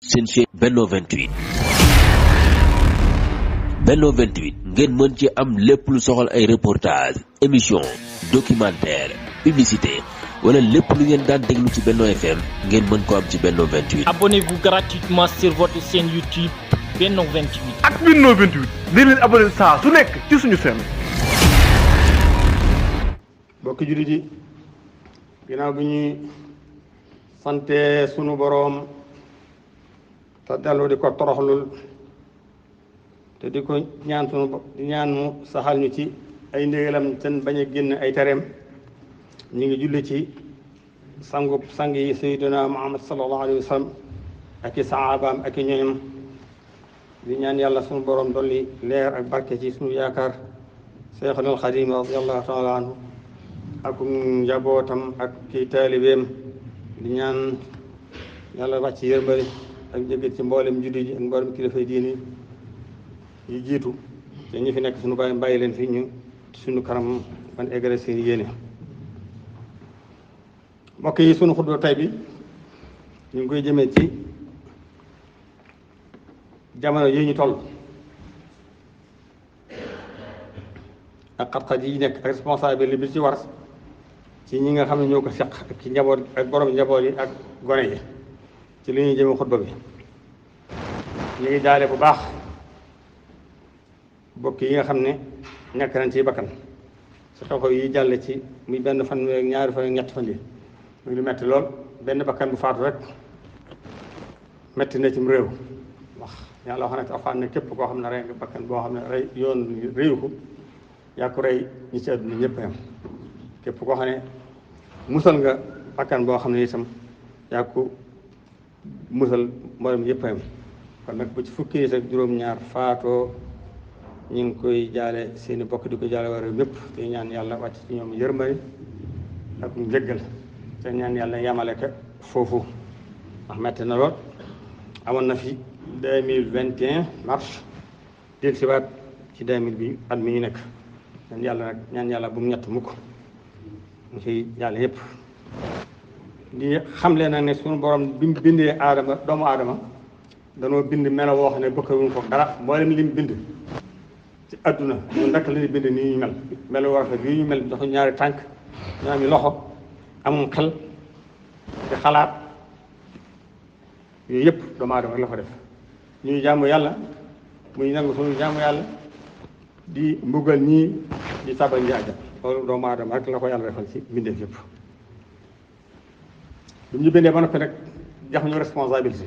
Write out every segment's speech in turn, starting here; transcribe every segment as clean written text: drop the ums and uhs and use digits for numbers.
seen chaîne Benno 28 Benno 28 ngeen mën ci am lépp lu soxal ay reportage émission documentaire publicité wala lépp lu ngeen daan déglu ci Benno FM ngeen mën ko am ci Benno 28. Abonnez-vous gratuitement sur votre chaîne YouTube Benno 28. ak Benno 28 di leen abonné saa su nekk ci suñu chaîne. mbokki jullit yi ginnaaw bi ñuy sante sunu boroom te dellu di ko toroxlul te di ko ñaan di ñaan mu saxal ñu ci ay ndégalam ten bañ a génn ay tereem ñu ngi julli ci sang yi sayyidina Muhammad sallallahu alayhi wa sallam ak i sahaabaam ak i ñoñam di ñaan yàlla sunu boroom dolli leer ak barke ci sunu yaakaar Seexul Xadiim radiyallahu taala anhu ak njabootam ak kii taalibeem di ñaan yàlla wàcc yërmande ak jéggal ci mboolem juddi ji ak mboolem kilifay diini yi jiitu te ñi fi nekk suñu bàyyi leen fi ñu suñu kanam ban eggale seen yéene. mbokk yi suñu xutba tay bi ñu ngi koy jëmee ci jamono yi ñu toll ak xat-xat yi nekk ak responsabilité bi ci war ci ñi nga xam ne ñoo ko seq ak ci njaboot ak borom njaboot yi ak gone yi ci li ñuy jëme xutba bi ñu ngi jaale bu baax bokk yi nga xam ne ñàkk nañ ci bakkan si xew-xew yi jàll ci muy benn fan ak ñaari fan ak ñetti fan yi muy lu metti lool benn bakkan bu faatu rek metti na ci réew wax yàlla wax na ci Alxuraan ne képp koo xam ne rey nga bakkan boo xam ne rey yoon réyu ko yaa ko rey ñi ci àdduna ñëpp yam képp koo xam ne musal nga bakkan boo xam ne itam yaa ko musal mboolem yëpp yam kon nag bu ci fukki nit ak juróom-ñaar faatoo ñu ngi koy jaale seeni bokk di ko jaale war mépp te ñaan yàlla wàcc ci ñoom yërmande ak njëggal te ñaan yàlla yamale ko foofu ndax metti na lool amoon na fi 2021 mars del siwaat ci 2000 bi at mi ñu nekk ñaan yàlla bu mu ñett mukk mu ci yàlla yëpp di xamle na ne suñu borom bi mu bindee doomu aadama danoo bind melo woo xam ne bëkkawuñ ko dara mboolem li mu bind ci adduna ñun rek la ñu bind nii ñu mel melo woo xam ne lii ñu mel dafa ñaari tànk ñu am loxo amum xel di xalaat yooyu yëpp doomu aadama rek la fa def ñuy jaamu yàlla muy nangu suñu jaamu yàlla di mbugal ñii di tabal ñi àjjana loolu doomu aadama rek la ko yàlla defal ci mbindeef yëpp bi ñu bindee ba noppi nag jox ñu responsabilité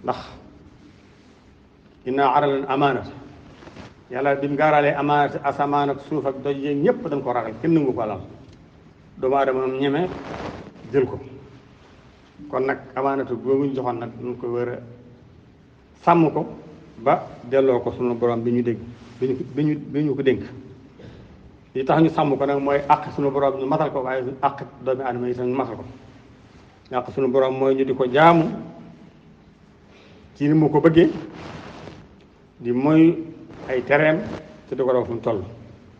ndax inna aral amaanat yàlla bi mu gaaralee amaanat asamaan ak suuf ak doj yeeg ñëpp dañ ko ragal kenn nangu ko laal doomu aadama moom ñeme jël ko kon nag amaanatu boobu ñu joxoon nag ñu ko war a sàmm ko ba delloo ko sunu borom bi ñu dégg bi ñu ko dénk li tax ñu sàmm ko nag mooy àq sunu borom ñu matal ko waaye àq doomi aadama yi tam ñu matal ko àq sunu borom mooy ñu di ko jaamu ci ni mu ko bëggee di mooy ay tereem te di ko daw fu mu toll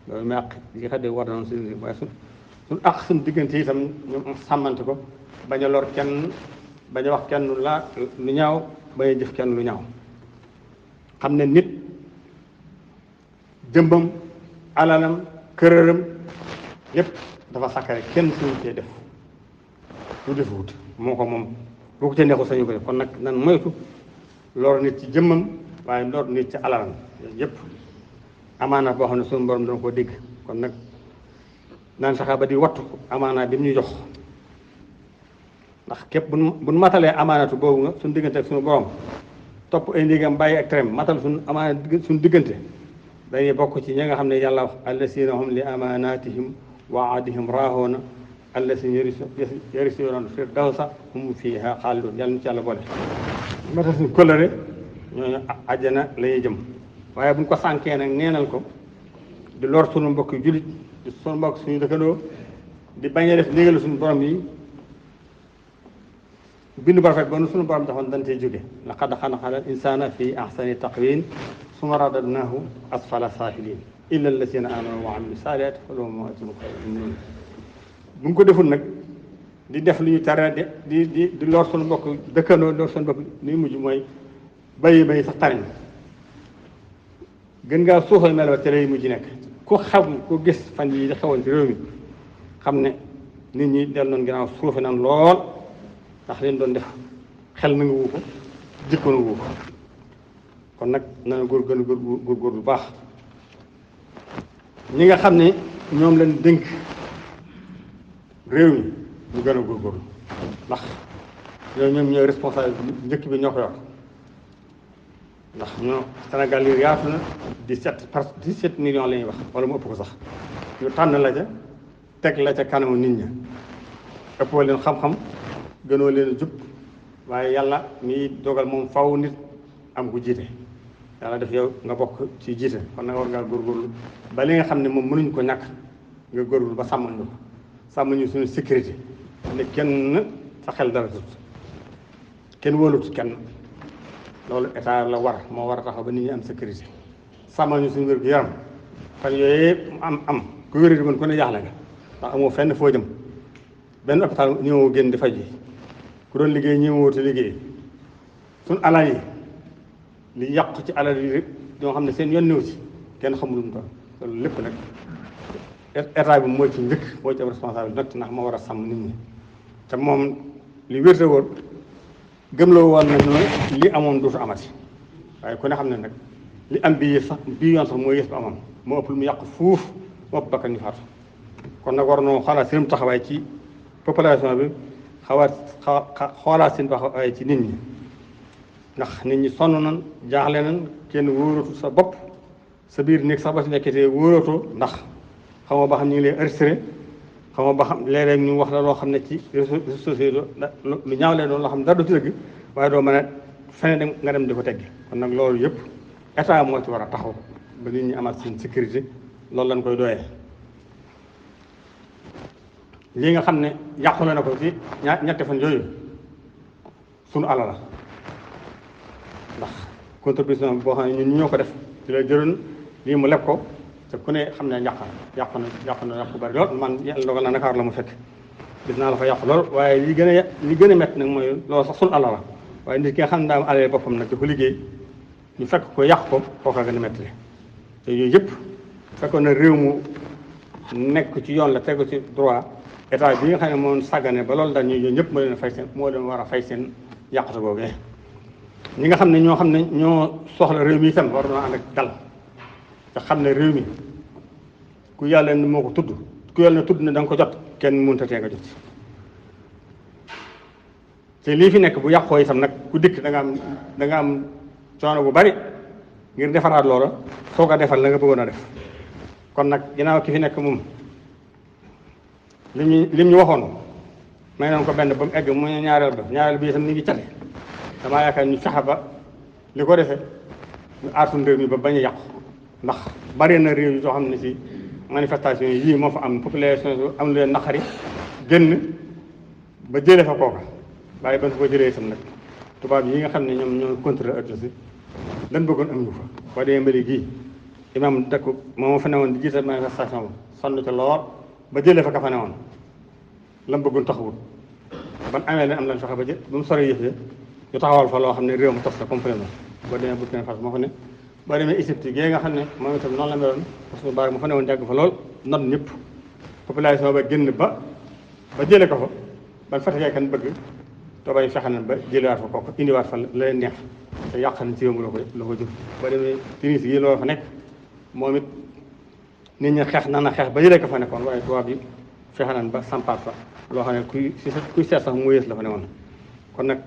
loolu mooy àq yi xam ne war na suñu waaye suñu àq suñu diggante itam ñu sàmmante ko bañ a lor kenn bañ a wax kenn lu ñaaw bañ a jëf kenn lu ñaaw xam ne nit jëmbam alalam këraram yépp dafa sakkare kenn suñu cee def lu defuwut moo ko moom boo ko ca neexul sañu ko def kon nag nan moytu lor nit ci jëmmam waaye lor nit ci alalam yooyu yépp amaana boo xam ne suñu borom dana koo dégg kon nag naan saxa ba di wattu amaana bi mu ñu jox ndax képp buñ matalee amaanatu boobu nga suñu diggante ak suñu borom topp ay ndigam bàyyi ak tereem matal suñu amaana suñu diggante dañuy bokk ci ñi nga xam ne yàlla wax allazina hum li amanatihim wa ahdihim raahoona allazina yarisuuna firdawsa hum fiiha xaalidun yàlla ñu ci yàlla boole matal suñu kóllëre ñooñu àjjana la ñuy jëm waaye buñ ko sànkee nag neenal ko di lor suñu mbokk jullit di suñu mbokk suñu dëkkandoo di bañ a def ndigalu suñu borom yi bindu ba rafet ba nu suñu borom taxoon dañ cee jóge laqad xalaqnal insaana fi ahsani taqwiim summa radadnaahu asfala saafiliin illa allazina amanu wa amilu saalihaati falahum ajrun xayru mamnuun bu ñu ko deful nag di def lu ñu tere di lor suñu mbokk dëkkandoo lor suñu mbokk li mujj mooy bàyyi bay sax tariñ gën ngaa suufal melo te lay mujj nekk ku xam ku gis fan yi xewoon ci réew mi xam ne nit ñi del noon ginnaaw suufe nan lool ndax leen doon def xel nangu wu ko jikko nangu wu ko kon nag nana gën a góor lu baax ñi nga xam ne ñoom lañ dénk réew mi ñu gën a góorgóorlu ndax ñoom ñooy responsable njëkk bi ñoo ko yor ndax ñoo Sénégal yi yaatu na 17 millions la ñuy wax wala mu ëpp ko sax ñu tànn la ca teg la ca kanamu nit ña ëppoo leen xam-xam gënoo leen jub waaye yàlla mi dogal moom faw nit am ku jiite yàlla def yow nga bokk ci jiite kon nag war ngaa góorgóorlu ba li nga xam ne moom mënuñ ko ñàkk nga góorgóorlu ba sàmmal ñu ko sàmmal ñu suñu sécurité ne kenn sa xel dara tut kenn wóolut kenn loolu état la war moo war a taxaw ba nit ñi am sécurité sàmmal ñu suñu wér gu yaram fan yooyu am ku wér di mën ku ne jaaxle nga ndax amoo fenn foo jëm benn hôpital ñëwoo génn di faj yi ku doon liggéey ñëwoo te liggéey suñu alal yi li yàqu ci alal yi ñoo xam ne seen yoon néew ci kenn xamul lu mu doon loolu lépp nag état bi mooy ci njëkk mooy ci am responsable nag ndax moo war a sàmm nit ñi te moom li wérte woon gëmloo woon nañu ne li amoon dootu amati waaye ku ne xam ne nag li am bii yoon sax mooy yës ba amoon moo ëpp lu mu yàq fuuf moo ëpp bakkan ñu faatu kon nag war noo xoolaat seen taxawaay ci population bi xoolaat seen taxawaay ci nit ñi ndax nit ñi sonn nañ jaaxle nañ kenn wóoratu sa bopp sa biir néeg sax ba si nekkee wóoratoo ndax xamoo ba xam ñu ngi lay enregistré xamoo ba xam léeg-léeg ñu wax la loo xam ne ci réseaux sociaux lu ñaaw lee doon loo xam ne dara du ci dëgg waaye doo mën a feneen nga dem di ko teggi kon nag loolu yëpp état moo ci war a taxaw ba nit ñi amaat seen sécurité loolu lañ koy doyee lii nga xam ne yàqule na ko ci ñetti fan yooyu sunu alal la ndax contribution boo xam ne ñun ñoo ko def ci la jëroon lii mu leb ko te ku ne xam ne yàqu na bari lool man yàlla dogal na Ndakaar la mu fekk gis naa la fa yàqu lool waaye li gën a métti nag mooy loolu sax sunu alal la waaye nit ki nga xam ne daa am alal boppam nag di ko liggéey ñu fekk ko yàq ko kooka gën a métti te yooyu yëpp fekkoon na réew mu nekk ci yoon la tegu ci droit état bi nga xam ne moom sàggane ba loolu daal ñu yooyu ñëpp moo leen war a fay seen yàqute googee ñi nga xam ne ñoo soxla réew mi itam war na ànd ak dal te xam ne réew mi ku yàlla ne moo ko tudd ku yàlla ne tudd ne da nga ko jot kenn mënut a tee nga jot te lii fi nekk bu yàqoo itam nag ku dikk da nga am coono bu bari ngir defaraat loola soo ko defal la nga bëggoon a def kon nag ginnaaw ki fi nekk moom lim ñu waxoon may noon ko benn ba mu egg mu ñaareel bi itam ni ngi cate damaa yaakaar ñu fexe ba li ko defee ñu aar suñu réew mi ba bañ a yàqu ndax bari na réew yi soo xam ne si manifestation yii moo fa am population am lu leen naqari génn ba jëlee fa kooka waaye ban ko jëlee itam nag tubaab yi nga xam ne ñoom ñoo contrôler adduna si lan bëggoon am ñu fa boo demee mbali gii imam dëkk moo fa newoon di jiite manifestation ba sonn ca lool ba jëlee fa ka fa newoon lan bëggoon taxawut ban amee leen am lan fexe ba mu sore yëfee ñu taxawal fa loo xam ne réew mu tas la complètement boo demee Burkina Faso moo fa ne boo demee Égypte gée nga xam ne moom itam noonu la meloon parce que bari mu fa newoon jàgg fa lool not ñëpp population ba génn ba jëlee ko fa ban fatigué kan bëgg toobay fexe nañ ba jëlewaat fa kooku indiwaat fa la leen neex te yàq nañ ci yëngu la ko jur boo demee Tunis yi loolu fa nekk moom it nit ñi xeex na xeex ba jëlee ko fa nekkoon waaye tubaab yi fexe nañ ba sampaat fa loo xam ne kuy seet sax mu yées la fa newoon kon nag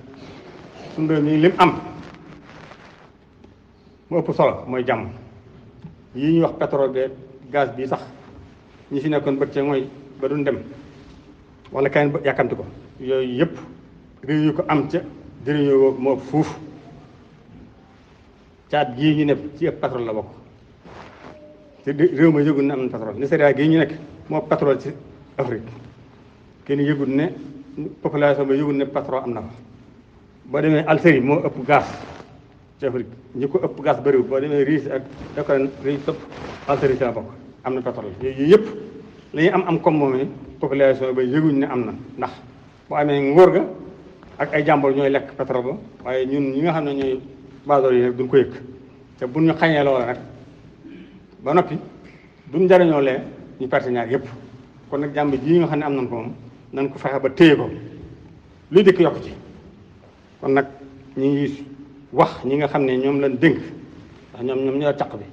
suñu réew mi lim am mu ëpp solo mooy jàmm yii ñuy wax pétrole bi gaz bii sax ñi fi nekkoon bëgg cee mooy ba duñ dem wala kayn ba yàkkamti ko yooyu yëpp réew yu ko am ca jëriñoo moo ëpp fuuf caat gii ñu ne ci ëpp pétrole la bokk te réew ma yëgul ne am na pétrole Nigeria gii ñu nekk moo ëpp pétrole ci Afrique kenn yëgul ne population ba yëgul ne pétrole am na fa boo demee Algérie moo ëpp gaz ci Afrique ñi ko ëpp gaz bëriwul boo demee Russie ak Ukraine réew ëpp Algérie ci la bokk am na pétrole yooyu yëpp la ñuy am comme moom population ba yëguñ ne am na ndax bu amee ngóor ga ak ay jàmbur ñooy lekk pétrole ba waaye ñun ñi nga xam ne ñooy baadoolo yi nag duñ ko yëg te buñ ñu xañee loola nag ba noppi duñ jariñoo lee ñu perte ñaar yëpp kon nag jàmb ji nga xam ne am nañ ko moom nañ ko fexe ba téye ko luy dëkk yokk ci kon nag ñi ngi wax ñi nga xam ne ñoom lañ dénk ndax ñoom ñoo caq bi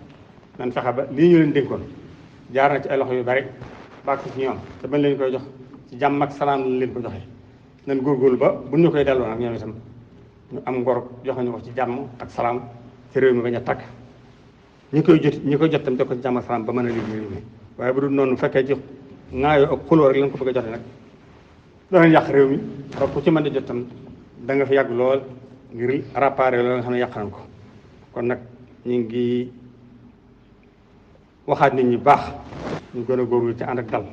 nañ fexe ba lii ñu leen dénkoon jaar na ci ay loxo yu bari bàkk ci ñoom te bañ leen koy jox ci jàmm ak salaam lañ leen ko joxe nañ góorgóorlu ba buñ ñu koy delloo nag ñoom itam ñu am ngor joxe ñu ko ci jàmm ak salaam ci réew mi bañ a takk ñi koy jot tam jox ko ci jàmm ak salaam ba mën a liggéey réew mi waaye bu dul noonu fekkee ci ŋaayoo ak xuloo rek lañ ko bëgg a joxe nag danañ yàq réew mi ba ku ci mën di jot tam da nga fi yàgg lool ngir réparer loolu nga xam ne yàq nañ ko kon nag ñu ngi waxaat nit ñi baax ñu gën a góorlu ci ànd ak dal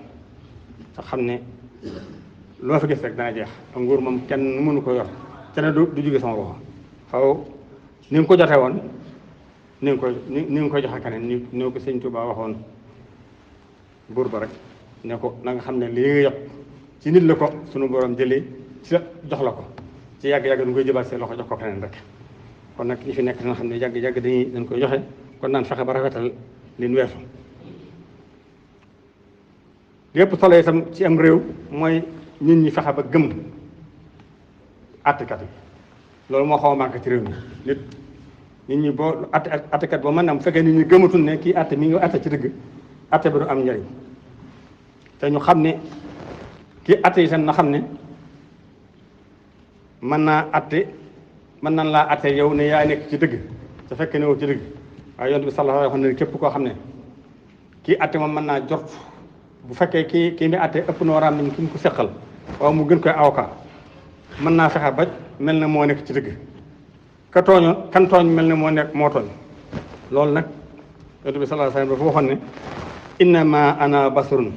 te xam ne loo fi gis rek dana jeex ak nguur moom kenn mënu ko yor te ne du jóge sama loxo xaw ni nga ko jotee woon ni nga koy joxe keneen ni ko sëñ Tuubaa waxoon buur ba rek ne ko na nga xam ne lii nga yot ci nit la ko sunu borom jëlee ci la jox la ko ci yàgg-yàgg du koy jëbaat seen loxo jox ko keneen rek kon nag ñi fi nekk dina xam ne yàgg-yàgg dañ koy joxe kon naan fexe ba rafetal liñ weesu lépp solo itam ci am réew mooy nit ñi fexe ba gëm àttekat yi loolu moo xaw a manqué ci réew mi nit ñi boo àttekat boo mën na am fekkee nit ñi gëmatul ne kii àtte mi ngi àtte ci dëgg àtte ba du am njariñ te ñu xam ne kii àtte itam na xam ne mën nan laa àtte yow ne yaa nekk ci dëgg te fekk ne woo ci dëgg waaye yonent bi sallallahu alayhi wa sallam ne képp koo xam ne kii àtte moom mën naa jot bu fekkee kii mi àtte ëpp na waraam nañ ki mu ko seqal waaw mu gën koy avocat mën naa fexe ba mel na moo nekk ci dëgg kan tooñ mel ne moo tooñ loolu nag yonent bi sallallahu alayhi wa sallam dafa waxoon ne innama ana basarun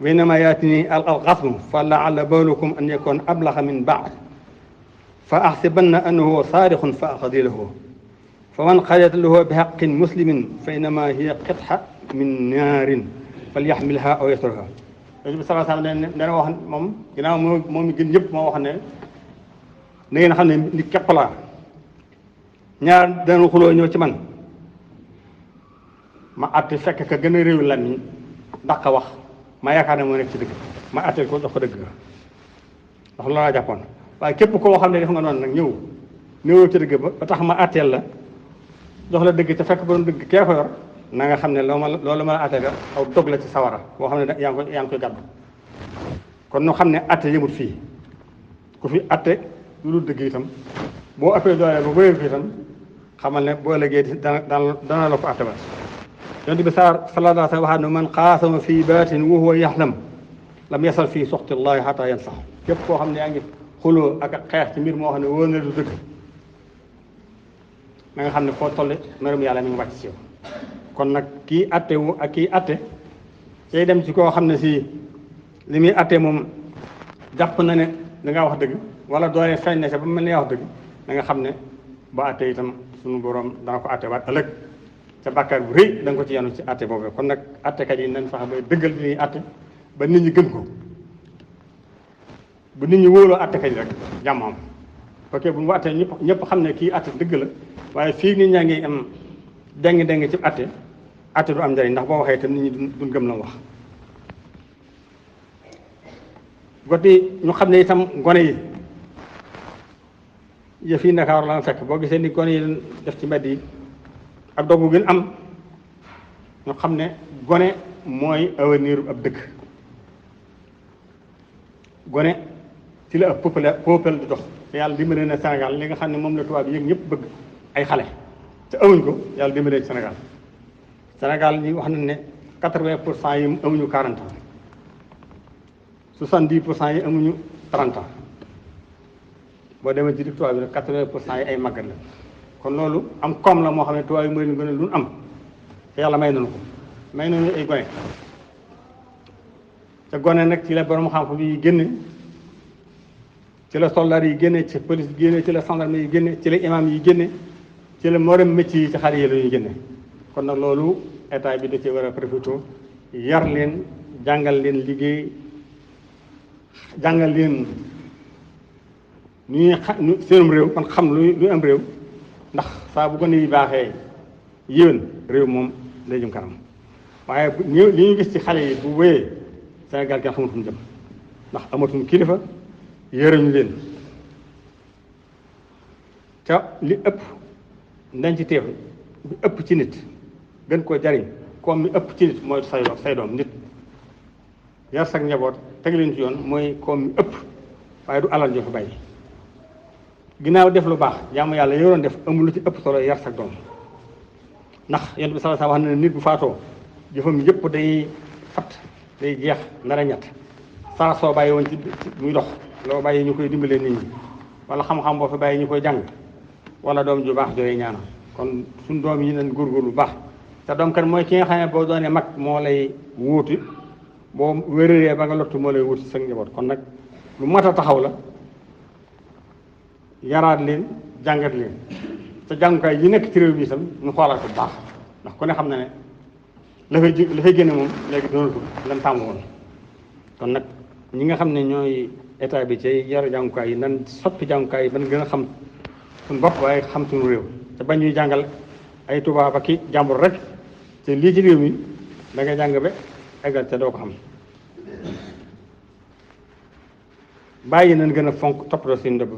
wa innama yaatini al xasmu fa laalla balukum an yakun ablaxa min baad fa axsibanna annahu saarixun fa axadi lahu fa man xalat lahu bi xaqin muslimin fa innama hiya qitxa min naarin fal yaxmilha aw yasruha yonent bi sallallahu alayhi wa sallam dana wax moom ginnaaw moom mi gën ñëpp moo wax ne na ngeen xam ne nit képp laa ñaar dana xuloo ñëw ci man ma àtte fekk ka gën a réew lan ñi ndax ka wax ma yaakaar ne moo nekk ci dëgg ma àtte ko jox ko dëgg ga ndax loolu laa jàppoon waaye képp koo xam ne def nga noonu nag ñëwoo ci dëgg ba tax ma àtteel la jox la dëgg te fekk ba doon dëgg kee ko yor na nga xam ne loolu ma la àtte ga aw dog la ci sawara boo xam ne yaa ngi koy gàddu kon ñu xam ne àtte yëmut fii ku fi àtte lu dul dëgg itam boo ëppee doole ba bëyee ko itam xamal ne boo ëllëgee dana la ko àtte ba yonent bi sallallahu alayhi wa sallam waxaat ne man xaasama fii baatin wa huwa yaxlam lam yasal fii soxtillahi xataa yan sax képp koo xam ne yaa ngi xuloo ak xeex ci mbir moo xam ne wóor na du dëgg na nga xam ne foo toll merum yàlla mi ngi wàcc si yow kon nag kii atte wu ak kii atte cay dem ci koo xam ne si li muy atte moom jàpp na ne dangaa wax dëgg wala doole feeñ na sa ba mel ne yaa wax dëgg na nga xam ne ba atte itam suñu borom danga ko atte waat ëllëg ca bàkkaar bu rëy da nga ko ci yanu ci atte boobu kon nag attekat yi nañ fexe ba dëggal li ñuy atte ba nit ñi gën ko bu nit ñi wóoloo attekat yi rek jàmm am ok bu mu attee ñëpp xam ne kii atte dëgg la waaye fii nit ñaa ngi am deng ci atte du am njëriñ ndax boo waxee itam nit ñi duñ gëm la wax goti ñu xam ne itam gone yi yëf yi Ndakaaru la fekk boo gisee ni gone yi def ci mbedd yi ak dogu gën am ñu xam ne gone mooy avenir ab dëkk gone ci la ab peuple di dox te yàlla dimbale na Sénégal li nga xam ne moom la tubaab yi ñëpp bëgg ay xale te amuñ ko yàlla dimbale ci Sénégal ñi wax nañ ne 80% yi amuñu 40 ans 70% yi amuñu 30 ans boo demee ci di tubaab bi nag 80% yi ay màggat la kon loolu am koom la moo xam ne tubaab yi mooy lu gën a lu am te yàlla may nañu ko may nañu ay gone te gone nag ci la borom xam-xam yi génne ci la soldat yi génne ci police yi génne ci la gendarme yi génne ci la imam yi génne ci la mboolem métier yi ci xale yi la ñuy génne kon nag loolu état bi da ci war a profité yar leen jàngal leen liggéey jàngal leen ñuy seenum réew man xam luy am réew ndax saa bu gone yi baaxee yéwén réew moom day jëm kanam waaye li ñu gis ci xale yi bu wéyee Sénégal kenn xamul fu mu jëm ndax amatuñ kilifa yërëñu leen ca li ëpp ndenc teef bi ëpp ci nit gën koo jariñ comme mi ëpp ci nit mooy say doom nit yar sag njaboot teg leen ci yoon mooy comme mi ëpp waaye du alal joo fi bàyyi ginnaaw def lu baax jaamu yàlla yoroon def amul lu ci ëpp solo yar sag doom ndax yonent bi sallallahu alayhi wasallam wax na ne nit bu faatoo jëfam yëpp day fat day jeex ndara ñett sarax soo bàyyi woon ci muy dox loo bàyyi ñu koy dimbalee nit ñi wala xam-xam boo fi bàyyi ñu koy jàng wala doom ju baax jooy ñaanal kon suñ doom yi nañ góorgóorlu bu baax te doom kan mooy ki nga xam ne boo doonee mag moo lay wuuti boo wéréree ba nga lottu moo lay wuuti sa njaboot kon nag lu mat a taxaw la yaraat leen jàngat leen te jàngukaay yi nekk ci réew bi itam ñu xoolaat ko bu baax ndax ku ne xam na ne la fay génne moom léegi doonatul lan tàmm woon kon nag ñi nga xam ne ñooy état bi ci yar jàngukaay yi nan soppi jàngukaay yi ban gën a xam suñu bopp waaye xam suñu réew te bañ ñuy jàngal ay tubaab ak i jàmbur rek te lii ci réew mi da ngay jàng ba eggal te doo ko xam bàyyi nañ gën a fonk toppatoo seen ndëbb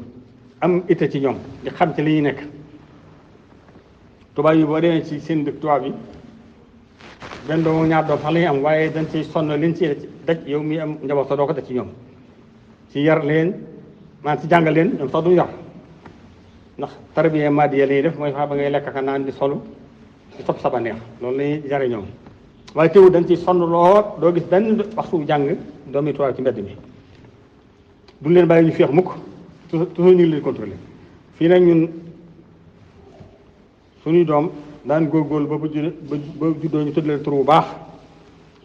am itte ci ñoom di xam ci li ñuy nekk tubaab yi boo demee ci seen dëkk tubaab yi benn doomu ñaar doom sax la ñuy am waaye dañ ciy sonn liñ ci daj yow mi am njaboot sax doo ko daj ci ñoom ci yar leen maanaam ci jàngal leen ñoom sax du yar ndax tarbiya maadiya la ñuy def mooy fa ba ngay lekk ka naan di solu di topp sa baneex loolu la ñuy yare ñoom waaye teewul dañ ciy sonn lool doo gis benn waxtu jàng doomi tubaab ci mbedd mi duñ leen bàyyi ñu féex mukk toujours ñu ngi leen contrôlé fii nag ñun suñuy doom daan góorgóorlu ba ba juddoo ñu tudd leen tur bu baax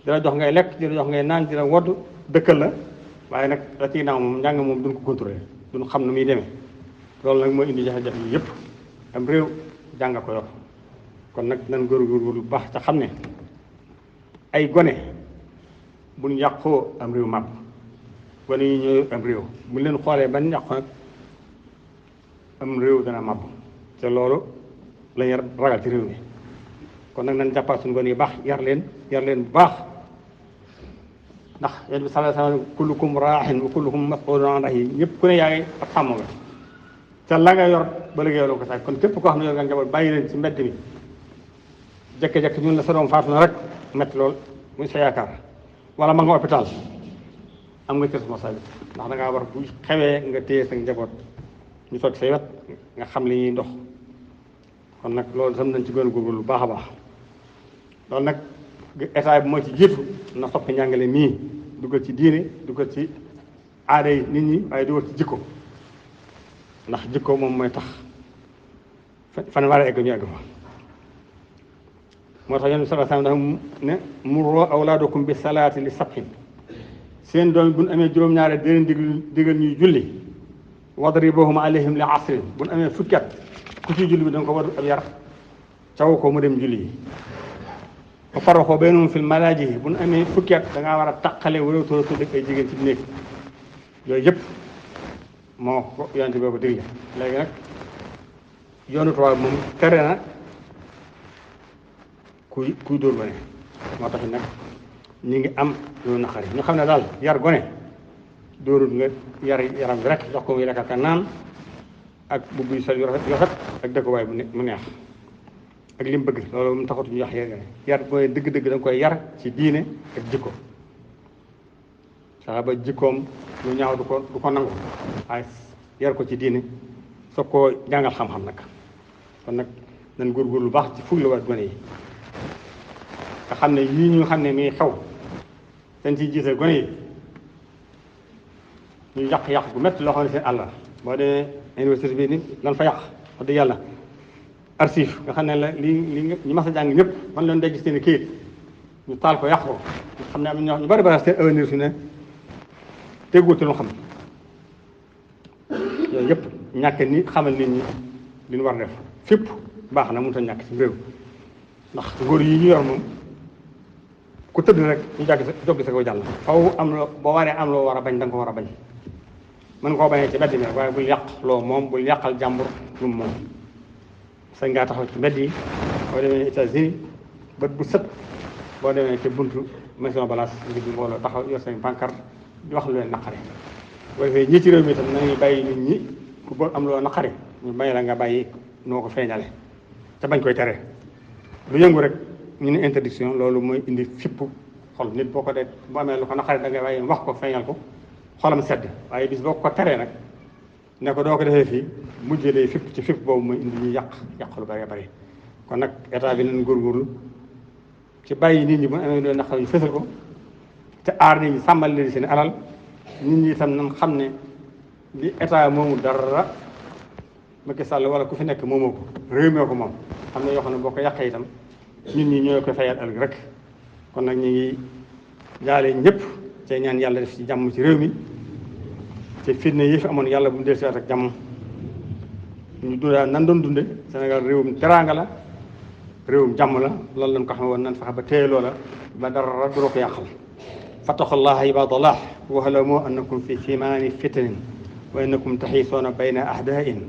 dina jox ngay lekk dina jox ngay naan dina wodd dëkkal la waaye nag da ciy naaw moom njàng moom duñ ko contrôlé duñ xam nu muy demee loolu nag mooy indi jafe-jafe yi yëpp am réew jàng ko yor kon nag nan góorgóorlu bu baax te xam ne ay gone buñ yàqoo am réew màbb gone yi ñooy am réew buñ leen xoolee ban yàqu nag am réew dana màbb te loolu lañu ragal ci réew mi kon nag nañ jàppaat suñu gone yi baax yar leen bu baax ndax yonent bi sallallahu alayhi wasallam kullukum raahin wa kullukum mas'ulun an ra'yi ñëpp ku ne yaa ngi ak sàmm nga te la nga yor ba liggéey loo ko sax kon képp koo xam ne yor nga njaboot bàyyi leen ci mbedd mi jekki-jekki ñun la sa doom faatu na rek metti lool muy sa yaakaar wala ma nga hôpital am nga ci responsabilité ndax da ngaa war bu xewee nga téye sa njaboot ñu toog say wet nga xam li ñuy dox kon nag loolu sam nañ ci gën a góorgóorlu lu baax a baax loolu nag état bi moo ci jiitu na soppi njàngale mii dugal ci diine dugal ci aada yi nit ñi waaye dugal ci jikko ndax jikko moom mooy tax fan war a egg ñu egg fa moo tax yonent bi sallallahu alayhi wasallam ne murru awlaadakum bi salaati li sab'in seen doom bu ñu amee juróom-ñaari di leen digal ñuy julli wadribuhum alayhim li asrin bu ñu amee fukki at ku ci julli bi da nga ko war ab yar caw ko mu dem julli yi ba farraxoo baynahum fil malaaji bu ñu amee fukki at da ngaa war a taqale wala tóora tudd ay jigéen ci néeg yooyu yëpp moo ko yonent bi ko digle léegi nag yoonu tubaab moom tere na kuy dóor gone moo tax nag ñi ngi am loolu naqari ñu xam ne daal yar gone dóorul nga yaram bi rek jox ko muy lekk ak naan ak bu buy sol yu rafet ak dëkkuwaay mu neex ak li mu bëgg loolu mu taxatu ñu wax yar mooy dëgg-dëgg da nga koy yar ci diine ak jikko sax ba jikkoom lu ñaaw du ko nangu waaye yar ko ci diine soog koo jàngal xam-xam nag kon nag nañ góorgóorlu lu baax ci fugg la war gone yi nga xam ne yii ñu xam ne mi xew dañ ciy jiital gone yi ñu yàq gu métti loo xam ne seen àll boo dee université bi ni lan fa yàq wax dëgg yàlla archive nga xam ne la li ñu mas a jàng ñëpp man leen day gis seen kayit ñu taal ko yàq ko nga xam ne am na ñu bari seen avenir su ne teguwul ci lu xam yooyu yëpp ñàkk ni xamal nit ñi li ñu war def fépp baax na mënut a ñàkk ci réew ndax ngóor yi ñu yor moom ku tëdd rek ñu joggi sa ko jàll faw am loo boo waree am loo war a bañ da nga ko war a bañ mën koo bañee ci mbedd mi rek waaye bul yàq loo moom bul yàqal jàmbur lu mu moom sañ ngaa taxaw ci mbedd yi boo demee États-Unis bët bu set boo demee ci buntu maison balance ngir bi mbooloo taxaw yor seen pancarte di wax lu leen naqare boo defee ñi ci réew mi itam nañu bàyyi nit ñi ku bëgg am loo naqare ñu bàyyi la nga bàyyi noo ko feeñale te bañ koy tere lu yëngu rek ñu ne interdiction loolu mooy indi fippu xol nit boo ko dee bu amee lu ko naqare da ngay bàyyi wax ko feeñal ko xolam sedd waaye bis boo ko teree nag ne ko doo ko defee fii mujjee day fipp ci fipp boobu mooy indi ñu yàq lu bari bari kon nag état bi nañ góorgóorlu ci bàyyi nit ñi bu amee lu naqare ñu fësal ko te aar nit ñi sàmmal leen seen alal nit ñi itam nan xam ne li état moomu dara Macky Sall wala ku fi nekk moomoo ko réew mee ko moom xam ne yoo xam ne boo ko yàqee itam nit ñi ñoo koy fayal ëllëg rek kon nag ñu ngi jaale ñëpp te ñaan yàlla def ci jàmm ci réew mi te fitna yi fi amoon yàlla bu mu del siwaat ak jàmm ñu dundaa nan doon dunde Sénégal réewum teraanga la réewum jàmm la loolu lañ ko xam woon nan fexe ba téye loola ba dara du ko yàqal fattaqullaha ibadallah wa'lamu annakum fi simaani fitnin wa innakum taxiisuuna bayna ahdaa'in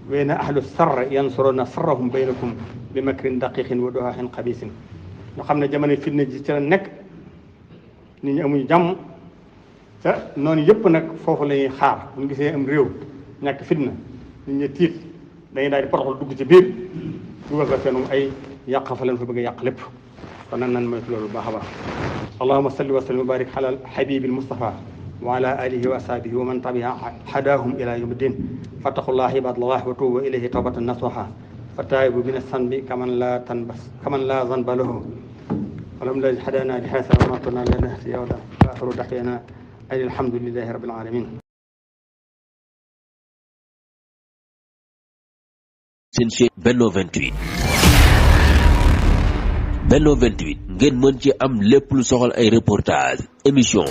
wa inna ahlu sarr yansuruuna sarrahum baynakum bi makrin daqiqin wa duhaahin xabiisin ñu xam ne jamono fitna ji ci la nekk nit ñi amuñu jàmm te noonu yëpp nag foofu la ñuy xaar bu ñu gisee am réew ñàkk fitna nit ñi tiit dañuy daal di poroxal dugg ci biir dugal fa fenum ay yàq fa leen fa bëgg a yàq lépp kon nan moytu loolu bu baax a baax allahuma salli wa sallim wa barik ala habibi almustafa wa ala alihi wa ashabihi wa man tabi'a hadahum ila yawmi ddin fattaqullaha ibadallah wa tubu ilayhi tawbatan nasuha fataibu min as-sanbi kaman la zanba lahu alhamdulillahi hadana li hadha wa ma kunna linahtadiya lawla wa akhiru da'wana alhamdulillahi rabbil alamin seen chaîne Benno 28 Benno 28 ngeen mën ci am lépp lu soxal ay reportage émission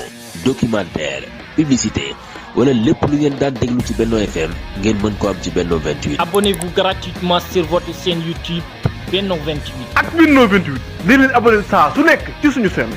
documentaire publicité wala lépp lu ngeen daan déglu ci Benno FM ngeen mën ko am ci Benno 28. Abonnez-vous gratuitement sur votre chaîne YouTube Benno 28. ak Benno 28 dee leen abonné saa su nekk ci suñu chaîne.